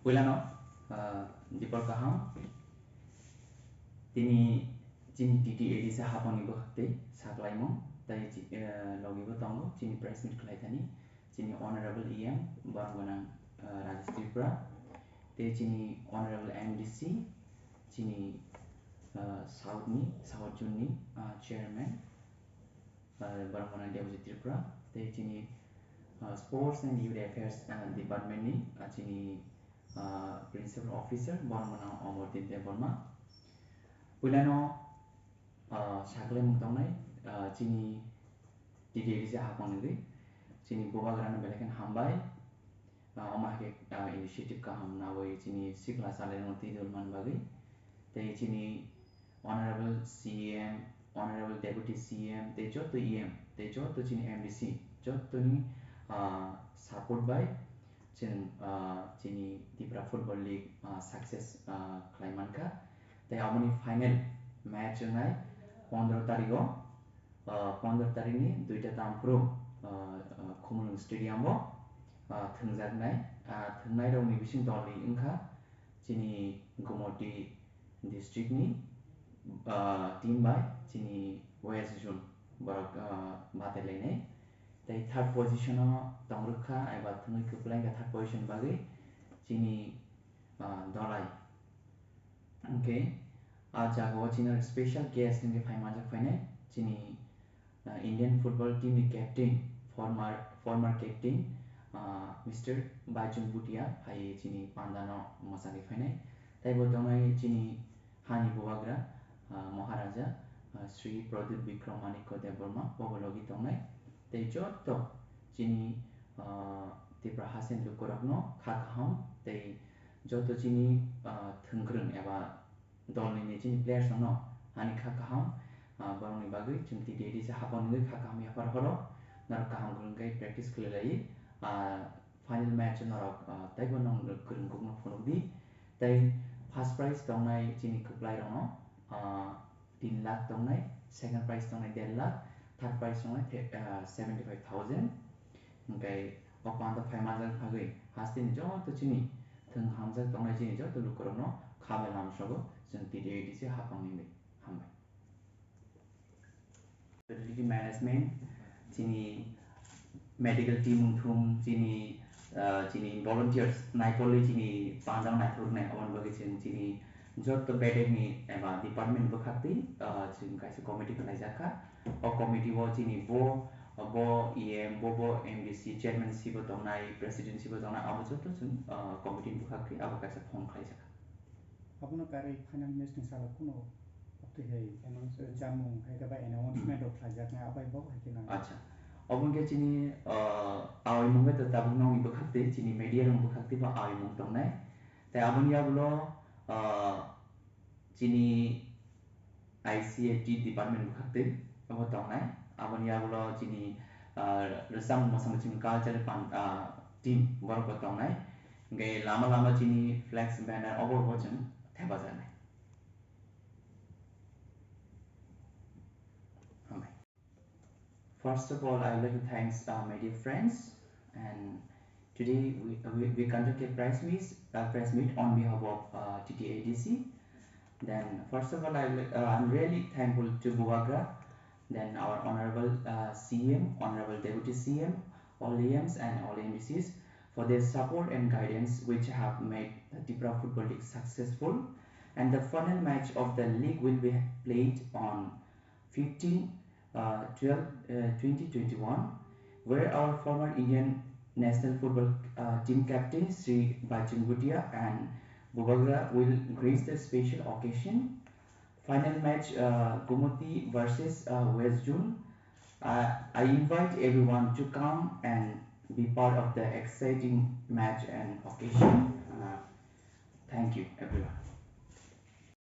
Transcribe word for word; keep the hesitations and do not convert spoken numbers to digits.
Puilano, ah, dipor kaham. Tini chini T T A D C hapangni bwkhak tei saklaimung tei chi-, eh, logibo tongo chini press meet khlai thani chini Honorable E M borok gwnang, ah, Rajesh Tripura tei chini Honorable M D C chini, ah, South ni, South Zone ni, ah, Chairman, ah, borok gwnang Debojit Tripura tei chini, ah, Sports and Youth Affairs, ah, Department ni, ah, chini, ah, Principal Officer borok gwnang Omordip Debbarma. Puilano, ah, saklaimung tongnai, ah, chini T T A D C hapang nugwi chini bubagrano belai kheno hambai. Ah, omo hai khe, ah, initiative kaham nawi chini sikla chalairokno twi dol man bagwi. Tei chini Honorable C M, Honorable Deputy C M, tei joto E M, tei joto chini M D C, jotoni, ah, support bai chwng, ah, chini Tipra Football League, ah, success, ah, khlai mankha. Tei aboni final match wngnai pondro tarigo, ah, pondro tarikni duita tamphuru, ah, ah, Khumulwng Stadium o, ah, thwngjaknai. Ah, thwngnairokni bising dolni wngkha chini Gumoti district ni, ah, team bai chini West Zone borok, ah, batai lainai. Tei third position o tongrwkha eba thwngwi kwplai wngkha third position bagwi chini, ah, Dolai. Hwnkhe ah jagao chini special guest hwnkhe phai manjak phainai chini, ah, Indian football team ni captain, former, former captain, ah, Mister Baichung Bhutia phai chini pandano mwchangwi phainai. Tei bo tongnai chini hani bubagra, ah, Maharaja, ah, Sri Pradyut Bikram Manikya Debbarma, bobo logi tongnai. Tei joto chini, ah, Tipra hasen lukurokno kha kaham tei joto chini, ah, thwngkwrwng eba dolni ni chini players rokno ani kha kaham, ah, borokni bagwi chwng T T A D C hapang nugwi kha kaham yaphar horo, norok kaham kwrwng khe practice khlai lai, ah, final match norok, ah, teibo nong kwrwng kukno phunuk di. Tei first prize tongnai chini kwplai rokno, ah, tin lakh tongnai, second prize tongnai der lakh, third prize tongnai the-, ah, seventy five thousand. Hwnkhe o panda phai manjak bagwi hasteni joto chini thwng hamjak tongnai chini joto lukurokno kha bai lamsogo chwng T T A D C hapangni bai. Hambai. Facility management, chini medical team wngthung, chini, ah, chini volunteers naipolwi chini pandao naithok rwnai, aboni bagwi chwng chini joto bedek ni eba department bwkhak twi, ah, chwng kaisa committee khlaijak kha. O committee o chini bo, bo E M, bo, bo M D C, chairman si bo tongnai, president si bo tongnai, abo joto chwng, ah, committee ni bwkhak twi abo kaisa form khlaijak kha. Abono karwi final match ni salo kuno twi hai announce, chamung hai khe bai announcement rok khlaijaknai, abai bo hai khe nang. Acha. Obo hwnkhe chini, ah, awi mung bai to tabuk nokni bwkhak twi, chini media rok bwkhak twi bo awi mung tongnai. Tei aboni yagulo, ah, chini I C A T department bwkhak twi obo tongnai. Aboni yagulo chini, ah, rwchapmung mwsamung chini cultural pan-, ah, team borok bo tongnai. Hwnkhe lama lama chini flex banner obo bo chwng thepajaknai. Hambai. First of all, I would like to thanks, uh, my dear friends, and today we, we, we conduct a press meet, uh, press meet on behalf of, uh, T T A D C. Then, first of all, I would like, uh, I'm really thankful to Bubagra, then our honorable, uh, C M, honorable deputy C M, all E Ms and all M D Cs for their support and guidance which have made the Tipra Football League successful. And the final match of the league will be played on fifteen, uh, twelve, uh, twenty twenty-one, where our former Indian national football, uh, team captain Sri Baichung Bhutia and Bubagra will grace the special occasion. Final match, uh, Gumoti versus, uh, West Zone. Uh, I invite everyone to come and be part of the exciting match and occasion. Uh, thank you, everyone.